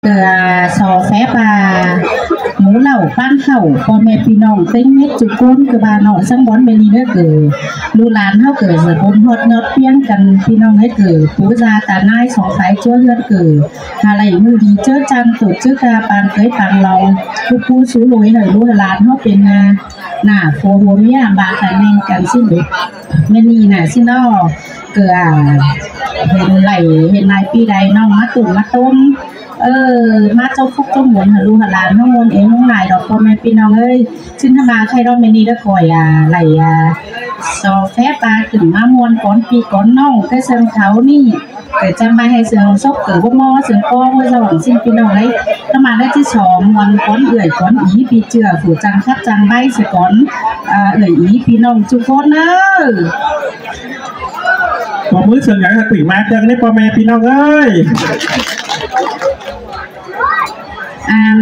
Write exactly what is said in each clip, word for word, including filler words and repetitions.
Cọ phép ꞌmú lảu ꞌpán khảu ꞌpo ꞌme ꞌpi ꞌnọng ꞌtếng mết ꞌchu ꞌcốn ꞌcọ ꞌva ꞌnọng săng bón ꞌme ꞌnị ꞌnớ ꞌcọ ꞌlụk ꞌlan ꞌháu ꞌcọ dú bun ꞌhọt ꞌnọt ꞌpiến căn ꞌpi ꞌnọng ꞌnớ ꞌcọ pú da ta ꞌnái song phái ꞌchua ꞌhướn ꞌcọ ha đảy ꞌmự đi ꞌchớ chăn tụt ꞌchớ ca pang ꞌcới pang lòng ꞌcọ pú sú lối hảư ꞌlụk ꞌlan ꞌháu pên nả phua ꞌhôm ꞌmía ba khả ꞌneng căn ꞌsịn ꞌlế. ꞌMen ꞌnị nả ꞌsịn ꞌnọ ꞌcọ hên đảy hên lai ꞌpi đảy ꞌnọng ꞌmá tủm ꞌmá tốm ꞌmá ꞌchọ phúc ꞌchọ muôn hảư ꞌlụk hảư ꞌlan ꞌháu muôn ꞌếm ꞌmướng lai đo ꞌpo ꞌme ꞌpi ꞌnọng ꞌới. ꞌSịn ꞌmá khay ꞌló ꞌme ꞌnị ꞌlớ khỏi lai so phép ꞌva khửn ꞌmá muôn cón ꞌpi cón ꞌnọng ꞌcọ sương tháo ꞌnị ꞌcọ chăm ꞌvạy hảư sương sốp ꞌcọ báu ꞌmo sương ꞌpo báu dỏn ꞌsịn ꞌpi ꞌnọng ꞌlới. ꞌTan ꞌmá ꞌlới ꞌchí so muôn cón ưởi cón í ꞌpi ꞌchựa phủ chắng khắp chắng ꞌvạy sương cón ưởi í ꞌpi ꞌnọng ꞌchu ꞌcốn ꞌnớ. Pua ꞌmứ sương nháư hảư quỉ ꞌmá ꞌtếng ꞌnị ꞌpo ꞌme ꞌpi ꞌnọng ꞌới. Ăn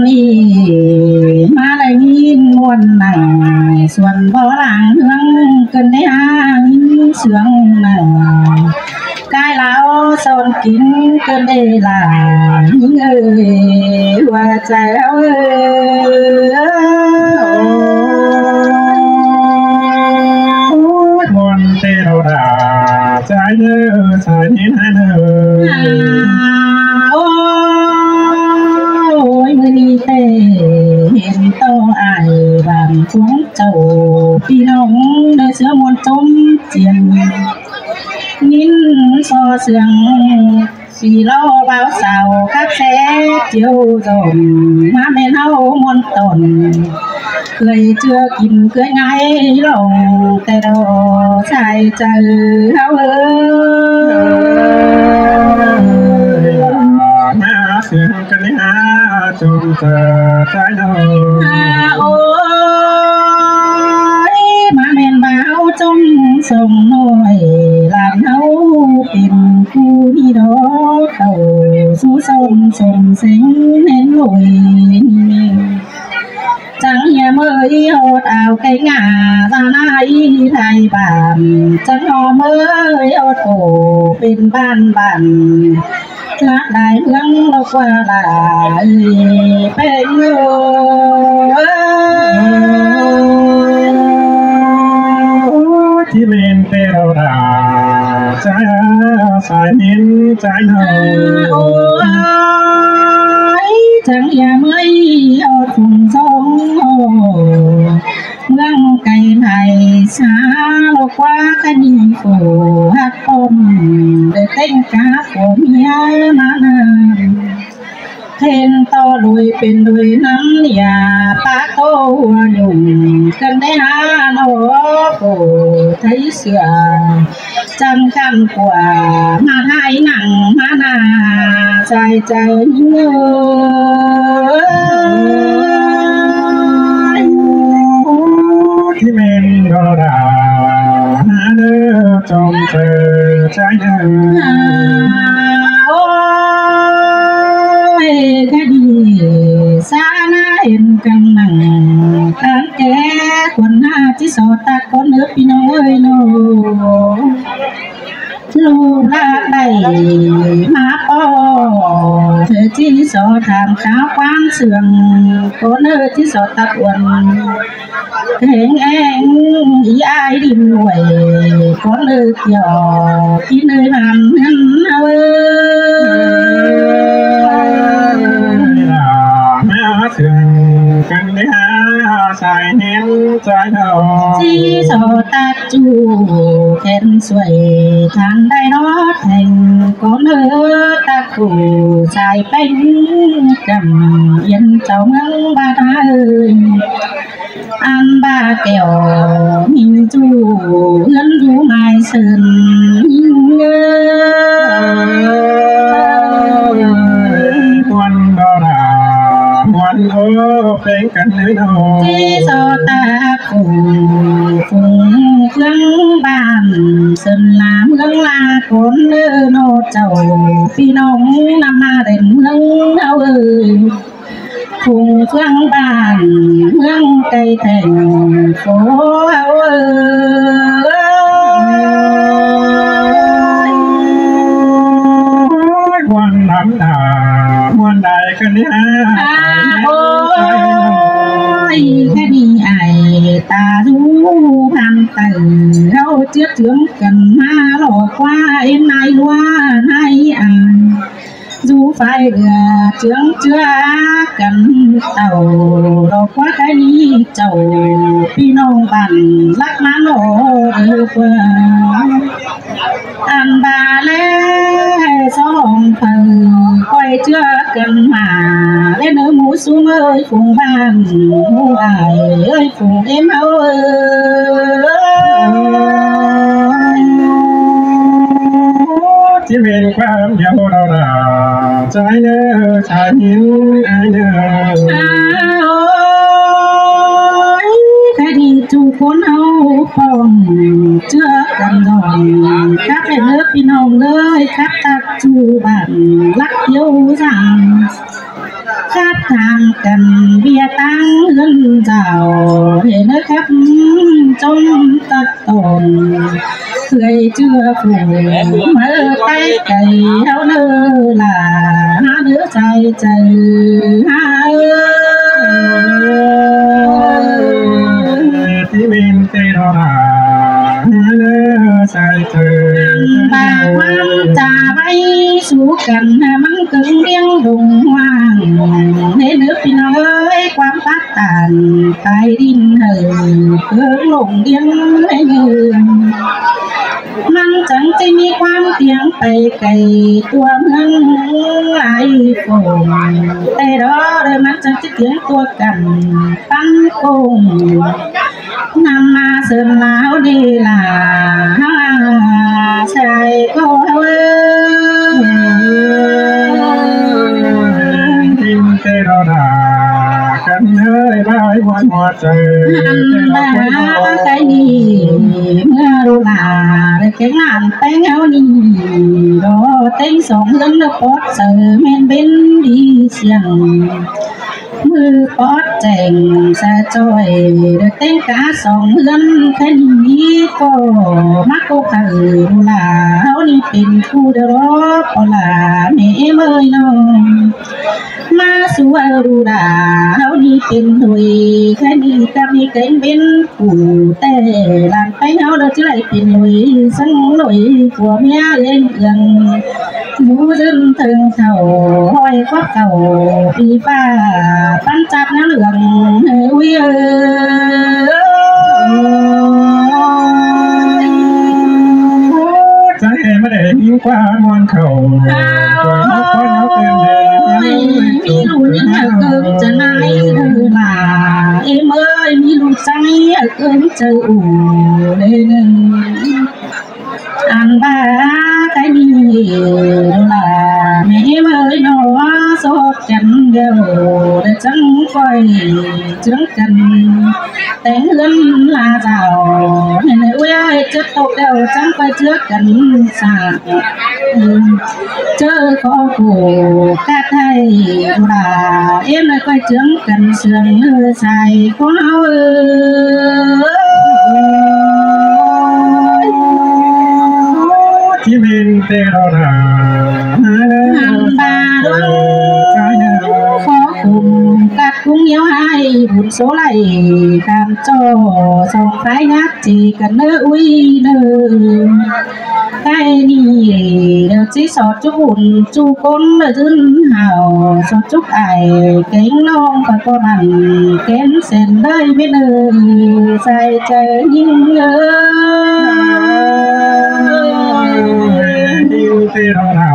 ꞌnị ꞌmá đảy ꞌnghín muôn nẳng suôn bó lăng ꞌhướng ꞌcơn đé háng sương nẳng cai láo son kín ꞌcơn đé lăng ꞌhướng ơi ꞌhua chai ꞌháu ơi. Ôi, muôn ꞌtẹ đo đả chai ꞌnớ chai ꞌnến ꞌhá ꞌnớ. Ôi, ꞌmự ꞌnị ꞌtẹ hên ꞌto ai bang cuông chảu ꞌpi ꞌnọng đảy ꞌsứa muôn ꞌtôm chiên ꞌnghín so sương sí ꞌlo báo sau khắp ꞌsé chiếu dỏm ꞌmá ꞌmen ꞌháu muôn tỏn ꞌcới ꞌchưa kin ꞌcới ngáy lòng ꞌtẹ đo sai chaư ꞌháu ơi. Ôi, ꞌmá ꞌmen báo ꞌchong sông ꞌnọi ꞌlan ꞌháu pên ꞌcu ꞌnị đo khảu sú sông sông sêng ꞌnén ꞌnọi. Chắng hiêm ơi ꞌhọt ao ꞌkêng a da ꞌnái lai bản chắng hom ơi ꞌhọt khổ pên bản bản lác lai ꞌmướng ꞌlộc ꞌva lai ꞌpéng ơi. Ôi, ꞌchí ꞌmen ꞌtẹ đo đả chai sai ꞌnến chai ꞌnớ. Ôi, chắng hiêm ơi ꞌhọt phung sông ꞌmướng cai lai sa ꞌlộc ꞌva khăn ꞌnị khổ hắc ꞌpọm đảy ꞌtếng cá khổ ꞌmía ꞌmá nả. Hên ꞌto đuổi pên đuổi ꞌnắm ꞌnịa pák ꞌtố ꞌhua nhủng ꞌcơn đé háng ꞌnọ khổ tháy sửa chăm căn của ꞌmá ꞌhại nẳng ꞌmá nả sai chaư ꞌnhính ơi. ꞌChí ꞌmen đo đả ꞌhá ꞌnớ ꞌchong chaư chai ꞌnớ. Ôi, ꞌkhạy đi sa ꞌná hên căn nẳng táng ké khuôn ꞌná ꞌchí so tắc cón ꞌnớ ꞌpi ꞌnọng ơi ꞌnọ. ꞌLụk ꞌlạ đảy ꞌmá ꞌpo ꞌchớ ꞌchí so tham kháo ꞌquám sương cón ꞌnớ ꞌchí so tắc uôn kéng eng í ai đin uối cón ꞌnớ kiẻo kin ơi ꞌmắn ꞌhướn ꞌnớ ơi. Sương căn đé háng sai ꞌnến sai ꞌnớ ꞌchí so tắc ꞌchu khen suối than đảy ꞌnọt theng cón ꞌnớ tắc khổ sai ꞌpéng căm yên chảu ꞌmướng ꞌva ꞌhá ơi. Ăn ꞌva kẻo ꞌmí ꞌchu ꞌhướn dú mai sơn ꞌnhính ơi. Muôn đo đả muôn ꞌhô ꞌpéng căn ꞌnớ ꞌnọ. ꞌChí so tắc khổ phung ꞌphướng bản sơn ꞌla ꞌmướng ꞌla cón ꞌnớ ꞌnọ chảu ꞌpi ꞌnọng ꞌnặm ꞌmá đen ꞌmướng ꞌháu ơi. Phung ꞌphướng bản ꞌmướng cai thành phố ꞌháu ơi. Muôn lắm đả Căn ꞌnị, à, ôi, căn ꞌnị ai ta dú phan tảy, ꞌháu ꞌchưa ꞌchướng căn ꞌmá lỏ ꞌquá ꞌếm ꞌnái ꞌlúa ꞌnái ai. Dú phái đưa ꞌchướng ꞌchưa căn tảu, lỏ ꞌquá căn ꞌnị chảu ꞌpi ꞌnọng bản lắc ꞌmá lỏ đơ ꞌquá. Ăn ba ꞌlé song phaư ꞌcoi ꞌchưa căn ꞌmá ꞌlé ꞌnớ ꞌmú ꞌsúm ơi phung bản ꞌmú ai ơi phung ꞌếm ꞌháu ơi. ꞌChí ꞌmen ꞌquám điêu ꞌlẹo đa, ꞌchái ꞌnớ, ꞌchái ꞌnhính ai ꞌnớ. À, ôi, ꞌkhạy ꞌnị ꞌchu ꞌcốn ꞌháu pom ꞌchưa căn dỏn, khắp ꞌlé ꞌnớ ꞌpi ꞌnọng ới, khắp ꞌtặc ꞌchu bản lắc hiếu dàng. Khắp tham căn ꞌviạk ꞌtáng ꞌhướn dảo, ꞌlé ꞌnớ khắp ꞌchóm ꞌtặc tỏn. ꞌCới ꞌchưa phủ ꞌmớ ꞌtái cay ꞌháu ꞌnớ lả, hák ꞌnớ sai chaư hák ơi. ꞌChí ꞌmen ꞌtẹ ꞌlẹo đa, hák ꞌnớ sai chaư. Ăn ba ꞌquám ta ꞌvạy sú căn ꞌmắn ꞌcứng ꞌliếng đông hoang. ꞌLé ꞌnớ ꞌpi ꞌnọng ới, ꞌquám pák tản tai đin hảư ꞌcứng lông ꞌliếng ꞌnị. ꞌMắn chắng ꞌchí ꞌmí ꞌquám tiếng pay cay tua ꞌmướng lai phông. Té đó đơi ꞌmắn chắng ꞌchí tiếng tua căn păng công. ꞌNắm ꞌmá sươn ꞌláo đi lả sai cô ơi. ꞌChí ꞌmen ꞌtẹ ꞌlẹo đa, căn ơi ꞌvạy ꞌmuôn ꞌmuôn chaư. Ăn ba ꞌkhạy ꞌnị ꞌmưa đu lả đơi kéng lản ꞌpéng ꞌháu ꞌnị, đo ꞌtếng song ꞌhướn ꞌnớ pót chaư ꞌmen bến đi siêng. ꞌMự pót chẻng sa ꞌchoi đơi ꞌtếng cá song ꞌhướn ꞌkhạy ꞌnị ꞌcọ ꞌmá ꞌcọ phaư đu lả ꞌháu ꞌnị pên ꞌcu đơ ꞌló ꞌpo lả mé ꞌmới ꞌnọng. ꞌMá sú đu lả ꞌháu ꞌnị pên đuổi ꞌkhạy ꞌnị ꞌcắm ꞌnị kéng bến phủ ꞌtẹ lản ꞌpéng ꞌháu đơ ꞌchí đảy pên đuổi săng đuổi của mía ꞌlến ương. Dú dưn thơng thảu ꞌhọi cóp cảu phi ꞌphạ pắn chắp ꞌnhắng ương ui ơi. Ôi, ꞌchái ꞌmá đảy ꞌmí ꞌquá ꞌmuôn khảu. Ôi, ꞌmí ꞌlụk ꞌnhắng ꞌcứng chaư ꞌnái đơ lả. Ê ꞌmơi, ꞌmí ꞌlụk ꞌchái ꞌcứng chaư ủ đê đơ. Ăn ba ꞌkhạy ꞌnị lả mé ꞌmới ꞌnọ sốt căn điêu đơ chắng ꞌcoi ꞌchướng căn téng ꞌhướn lả dảo. ꞌNe ꞌnớ ui ơi, ꞌchớ tốc điêu chắng ꞌcoi ꞌchứa căn sạ. ꞌChớ khó khổ cát ꞌhại lả ꞌếm ꞌnớ ꞌcoi ꞌchướng căn sương ꞌnớ sai khó ơi. ꞌChí ꞌmen ꞌtẹ ꞌlẹo đa, ăn ba đu khó khổ cát ꞌcúng ꞌnéo ꞌhại bun số lai căn ꞌchọ song phái nhát ꞌchí căn ꞌnớ ui ꞌnớ. ꞌKhạy ꞌnị đơ ꞌchí sọt chúc ủn chu ꞌcốn đơ dưn hảu sọt chúc ải kéng ꞌnọng ꞌcọ ꞌcọ mẳn kén sên đơi mết ơ sai chaư ꞌnhính ơi. ꞌNhính ꞌtẹ ꞌlẹo đa,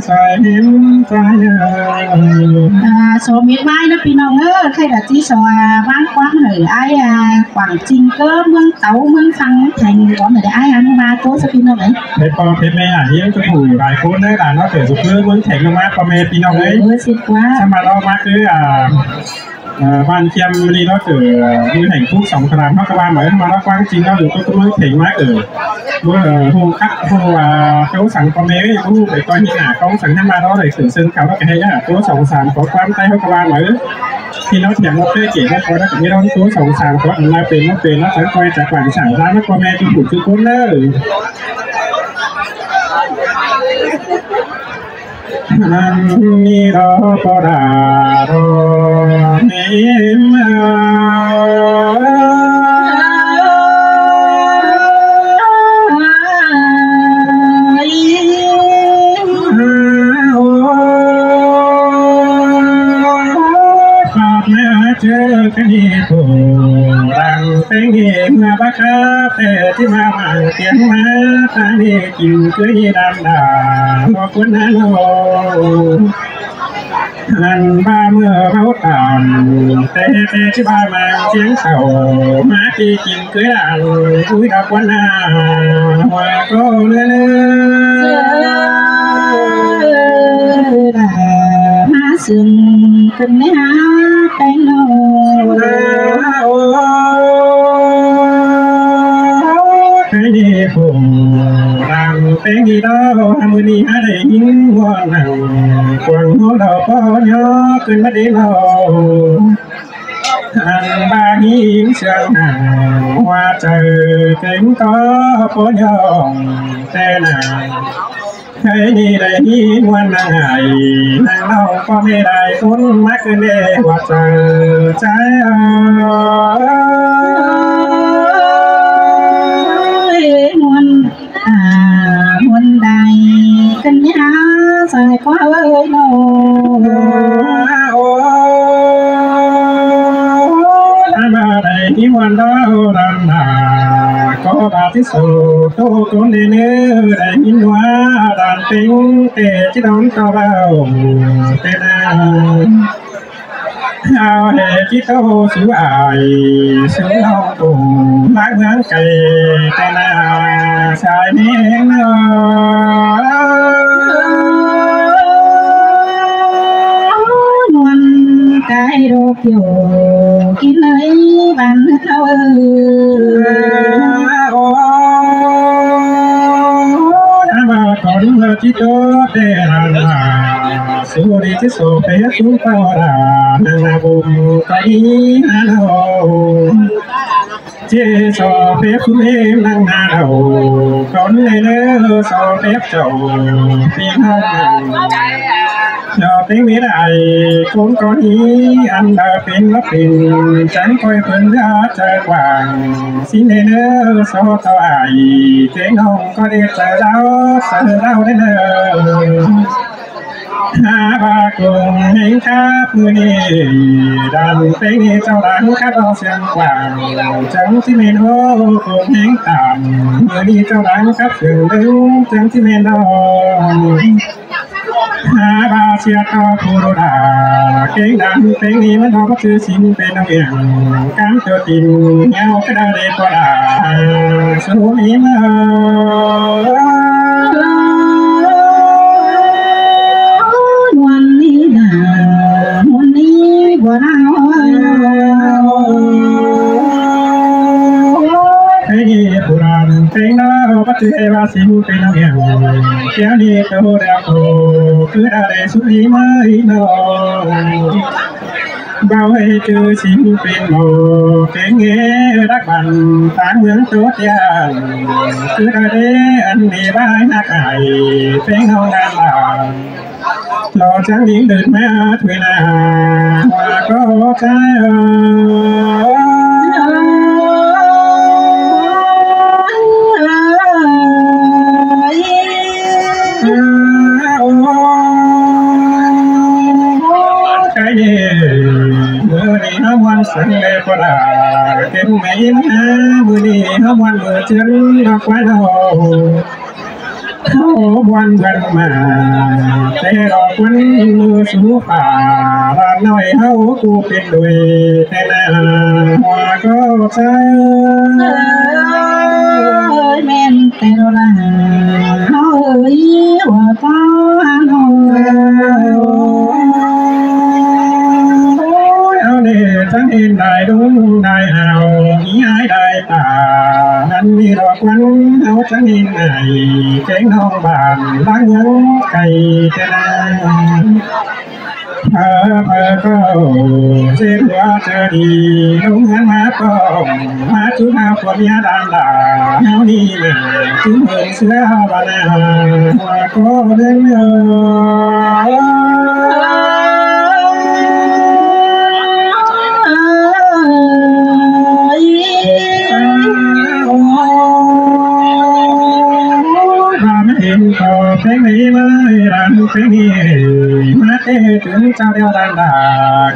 sai ꞌnhính sai ơi. À, so mết ꞌvái ꞌnớ ꞌpi ꞌnọng ới, ꞌkhạy đa ꞌchí so ꞌváng ꞌquám hảư ải, à, Quảng Trị ꞌcọ ꞌmướng Táu ꞌmướng Phăng Thành ꞌcọ ꞌmá đảy ải ăn ba ꞌtố sa ꞌpi ꞌnọng ới. Pay ꞌpo pay ꞌme ải ꞌnhính ꞌchớ phủ lai ꞌcốn ꞌnớ đa ꞌnớ, kẻ dú ꞌmướng Thành ꞌnớ ꞌmá ꞌpo ꞌme ꞌpi ꞌnọng ới. Ơ, xin ꞌquá. Sa ꞌmá ꞌló ꞌmá ꞌcứ, à, ờ, bản Chiêm ꞌnị ꞌnớ ꞌcứ, ờ, ꞌmướng Hẻng Phúc Sóng Khả Lam ꞌmá ꞌcọ ꞌva ꞌmá ꞌmá ꞌló ꞌquáng ꞌchí ꞌnớ, ư ꞌcọ ꞌmướng Thành ꞌmá ꞌcứ. Ơ, hu khắp hu, à, ꞌtố săng ꞌpo ꞌme ới, hu pay ꞌcoi ꞌnị nả ꞌcóng săng ꞌnhá ꞌmá ꞌló đảy khửn sương khảu ꞌló ꞌcọ ꞌhế ꞌnhá ꞌtố sóng sám ꞌcọ ꞌquám Táy ꞌhó ꞌcọ ꞌva ꞌmá ới. ꞌPi ꞌnọng thiêm ꞌmá ꞌtứ kể ꞌmá ꞌcọ ꞌnớ ꞌcọ ꞌmí ꞌló ꞌtố sóng sám ꞌcọ ꞌnhá pên ꞌmá pên ꞌnớ, chắng ꞌcoi chắng quảng sảng ꞌdá ꞌmá ꞌcọ ꞌme ꞌchư phủ ꞌchư ꞌcốn ꞌnớ. Ăn ni ro po đa ro ni ma. Ơ, Phật ma chư cái ni phù đăng cái ni ma bác khá tê tí ma mạng tiếng ma ta ni chịu cứ ni đàn đà lo cuốn na lo. Ăn ba mưa báu tàn tê tê tí ba mạng tiếng sầu ma ti chịu cứ đàn vui đọc cuốn na hoa cô lê lê. Sương cơn mê há tay nô. Cái đi phùng đàn tên đi đó, mưa đi há đẩy những nguồn nặng, quảng hô đỏ po nhó cơn mắt đi lô. Ăn ba nghìn sương nặng, hoa trời cánh có po nhó tê nặng. Khay ni đảy hí ꞌmuôn ꞌnáng ải, ꞌnáng ꞌnọng ꞌpo ꞌme đảy ꞌcốn ꞌmá ꞌcứn ꞌlế ꞌva ꞌchạư ꞌchái ơi. ꞌMuôn, à, ꞌmuôn đảy ꞌcắn ꞌnhá sai ꞌquá ơi ꞌnô. Ôi, ꞌmá đảy hí ꞌmuôn đáo đắn đả, ꞌcọ ba tí sổ tô ꞌcốn đê ꞌnớ đảy hí ꞌnua đàn têng tê ꞌchí đón ꞌto báu tê na. Ao hê ꞌchí tô sú ải sú ꞌnọng tủng ꞌmá ꞌmướng cay tê na sai ꞌnê ꞌnớ. ꞌMuôn cái đô kiều kín ới văn ơi. Ôi, ꞌmá con ꞌchí tô tê đàn đả, sú đi ꞌchí sổ pé sú ꞌpao đà, ꞌnăng ꞌnạ bum có đi ꞌnạ đô. ꞌChí sổ pé sú êm ꞌnăng ꞌnạ đô, con lê lơ sổ pé chảu, pé ꞌnọng ꞌnạ. Lo pên mết ải ꞌcốn ꞌcọ đi ăn đa pên lắp pên, chắng ꞌcoi phớn ꞌdứa ꞌchạư quảng, ꞌsịn ꞌnê ꞌnớ so ꞌto ải, pên ꞌnọng ꞌcọ đi ꞌchạư đáo, ꞌchạư đáo đê ꞌnớ. Há ba cùng ꞌhéng khắp ꞌmự ꞌnị, đàn pên ꞌnị ꞌchọ đăng khắp lo siêng quảng, chắng ꞌchí mên ꞌhô cùng ꞌhéng tản, ꞌmự ꞌnị ꞌchọ đăng khắp siêng đớng, chắng ꞌchí mên lo. Há ba sia ꞌto phu đô đa, kéng đan kéng ꞌnị ꞌmắn ꞌhọt ꞌchư sính pên ꞌnọng ꞌiệng, cám ꞌchua tin ꞌnhẹo cá đa đê ꞌpo đa, sú ꞌnị ꞌmá. ꞌMuôn ꞌnị đa, ꞌmuôn ꞌnị bua đao. Cái gì phu đan kéng đao bắt ꞌchư ê ba sính pên ꞌnọng ꞌiệng. Kéo đi tô đa tô, cứ đa đê sú đi ꞌmá ꞌnị ꞌnô. Bao ê ꞌchư sính pên ꞌnô, kéng ê đắc bản, táng ꞌmướng tô tian. Cứ đa đê ăn đi bái ꞌnạ ải, pên ꞌnọng đan đa. Lo chắng đi đưn ꞌmá thuê na, ꞌva ꞌcọ ꞌchá ơi. Cái gì? ꞌMự ꞌnị ꞌhá ꞌmuôn săng đê ꞌpo đa, kén mê ꞌnhá, ꞌmự ꞌnị ꞌhá ꞌmuôn ꞌmự chớn lo quái lo. ꞌHáu ꞌmuôn bươn ꞌmá, té lo quán ꞌmự sú phả, ꞌva ꞌnọi ꞌháu ꞌcọ pên đuôi, té na, ꞌva ꞌcọ ꞌchá ơi, ꞌmen té lo đa, ꞌháu ơi, ꞌva ꞌcọ ꞌnô. Ôi, ꞌháu đê chắng hên đai đúng đai hào, ꞌnị ải đai tả, ăn ꞌnị lo quán ꞌháu chắng hên ải, kéng ꞌnọng bản láng ꞌmướng cay té na. เออ เออ ก็ เส้นหัวเธอดี ลงเงินมาป้อง มาจุ๊บมาผัวเมียดำด่า เฮานี่มา จุ๊บเอิ้นเสื้อบ้านนา หัวก็เรื่องเออ ว่าไม่เห็นก็เป็นไม่ไม่รันเป็นนี่ มาเตะถึงเจ้าเดียวดันดา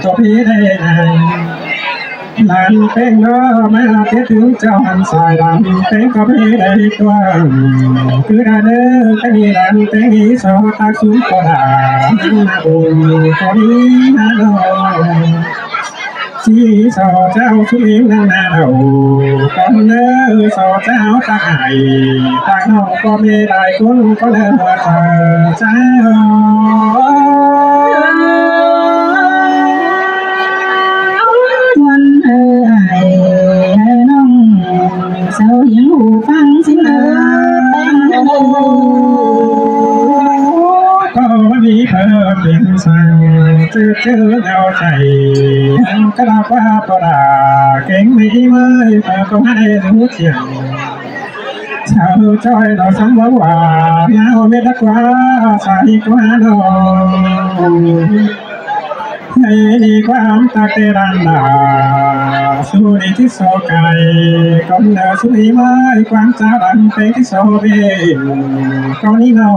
ก็พี่ได้ไง หลานเป็นเนาะมาเตะถึงเจ้าหันสายดำเป็นก็พี่ได้ตัว คือดาเด้อเป็นหลานเป็นอีสอตาสูงกว่าดา มาบุญก็มีมาลอง สีสอเจ้าสุรินทร์นางนาเรา ก่อนเนอสอเจ้าตาไห่ตาน้องก็มีหลายคนก็เลยว่าเจ้า วันเออไอ้น้อง เศร้ายังหูฟังสินะ ก็ว่ามีเพิ่มเป็นสั่ง จื้อจื้อเอาใจ กระว่าปราเก่งมีไว้เธอก็ให้รู้เสียง เศร้าจ้อยเราสังว่าว่า เงาเม็ดกว่า ใส่กว่าน้อง ให้ดีความตาเตรันดา สู้ในที่โซไก ก่อนเดินสู้ในไม้ความจารันเป็นที่โซเบน ก็นี่น้อ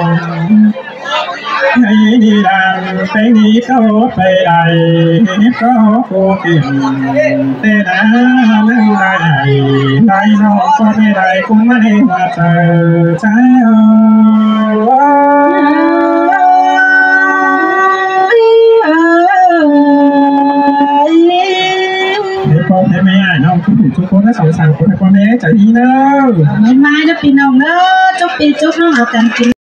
ง ให้ดีดังเป็นนี้โตไปได้ ก็โคเก่งแต่นานั่งได้ ได้น้องก็ไม่ได้คงไม่ได้ว่าเธอเจ้า ให้พ่อให้แม่น้องทุกผู้ทุกคนทั้งสองสามคนให้พ่อแม่ใจดีเนอะ ไม่มาจะปีน้องเนอะ จุ๊บปีจุ๊บน้องเอากันกิน